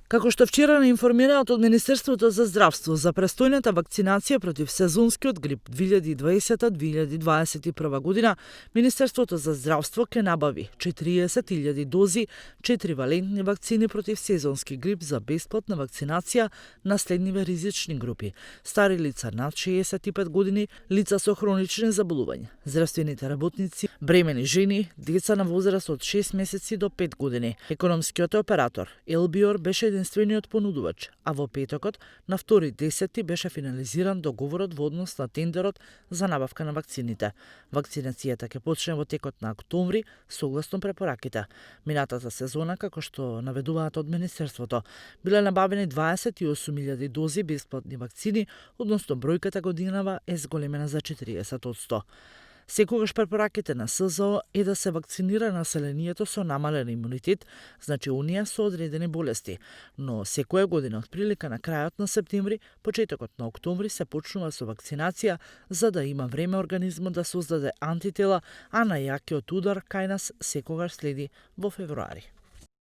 Како што вчера не информираат од Министерството за здравство за престојната вакцинација против сезонскиот грип 2020-2021 година, Министерството за здравство ќе набави 40.000 дози 4 валентни вакцини против сезонски грип за бесплатна вакцинација на следниве ризични групи: стари лица над 65 години, лица со хронични заболувања, здравствените работници, бремени жени, деца на возраст од 6 месеци до 5 години. Економскиот оператор Елбиор беше единствениот понудувач, а во петокот на 2.10 беше финализиран договорот во однос на тендерот за набавка на вакцините. Вакцинацијата ќе почне во текот на октомври согласно препораките. Минатата сезона, како што наведуваат од Министерството, биле набавени 28.000 дози бесплатни вакцини, односно бројката годинава е зголемена за 40%. Секогаш препораките на СЗО е да се вакцинира населението со намален имунитет, значи оние со одредени болести, но секоја година од прилика на крајот на септември, почетокот на октомври се почнува со вакцинација за да има време организмот да создаде антитела, а најакиот удар кај нас секогаш следи во февруари.